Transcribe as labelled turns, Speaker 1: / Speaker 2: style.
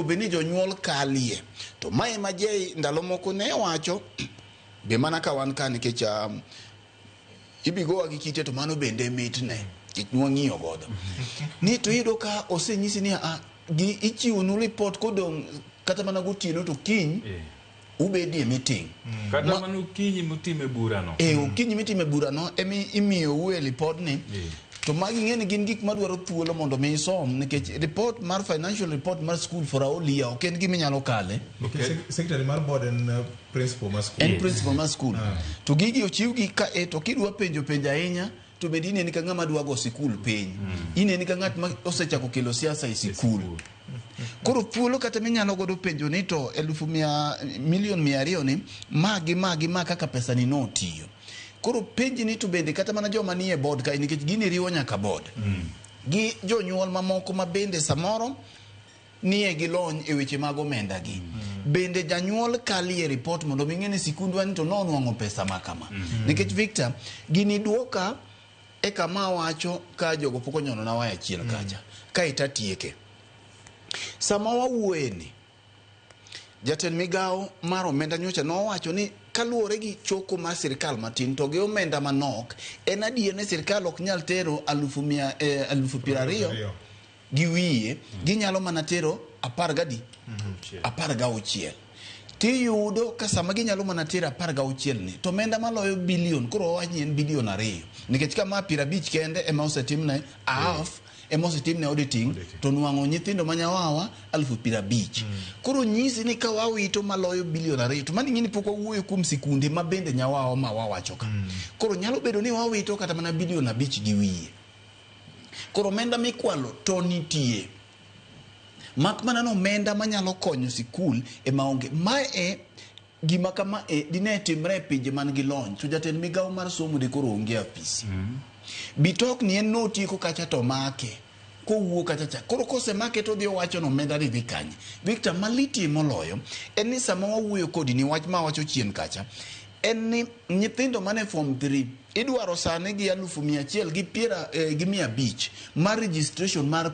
Speaker 1: Bed ni jonyuol kalie to mae ema je ndalo moko ne wacho be mana ka wan ka nikech ibigowa gi kite to mano bende mitne nikech nwang'iyo godo ni to iyudo ka osenyisi ni a gi ichiwonu report kodong' kata mana gotieno to kiny ubedie meeting.
Speaker 2: Kata mana okinyi mutime burano.
Speaker 1: E okinyi mitime burano emi imiyou e ripodni. To magi ng'e ni gin gik madwaro thuolo mondo mi isom nikech report mar financial report mar school for a whole year ok en gima inyalo kale.
Speaker 3: Nikech secretary mar board en principal mar school.
Speaker 1: En principal mar school. To gigi ochiwgi ka e to kidwa penjo penjo ahinya to bende ineni ka ng'ama dwa go sikul piny. Ineni ka ng'at ma osechako kelo siasa e sikul. Koro thuolo kata minyalo godo penjo ni to 100,000 200,000 ni ma gi ma gi ma kaka pesa ni notiyo. Koro penji ni to bende kata mana joma nie board kae nikech gini riwo nyaka board. Gi jonyuol mamoko ma bende samoro nie gi lony e weche mag omenda gi. Bende janyuol kalie report mondo mi ng'e ni sikundwa ni to nonwang'o pesa ma kama. Nikech Victor, gini duoka e kama awacho ka jogo pok onyono na waya chien kacha. Kae tatieke. Sama wawuoye ni, jatend migawo mar omenda nyocha nowacho ni kaluwore gi choko mar sirikal matin to gi omenda manok, en adier ni sirikal ok nyal tero 100,000, 20,000 gi wiye, ginyalo mana tero apar gadi? 16. Tiyudo ka sama ginyalo mana tero 16 ni, to omenda maloyo bilion, koro wawach ni en bilion 2, nikech ka ma 50 kende ema osetimne half, ema osetimne auditing, to nwang'o nyithindo ma nyawawa 50,000. Koro nyisi ni ka wawito maloyo bilion 2, to mano ing'e ni pok wawuoyo kuom sikunde ma bende nyawawa ma wawacho ka. Koro nyalo bedo ni wawito kata mana bilion 5 gi wiye. Koro omenda mikwalo to nitie. Mak mana ni omenda manyalo konyo sikul ema onge. Mae gima kama e dine timre e pinje man gi lony to jatend migawo mar somo de koro onge apisi. Bitok ni en notieko kacha to make kowuok kacha cha. Koro kosemake to odhi owacho ni omenda ni dhi kanye. Victor, malitie moloyo en ni sama wawuoyo kodi ni wach ma wacho chien kacha en ni nyithindo mane form 3 idwaro sani gi 150,000 mar registration mar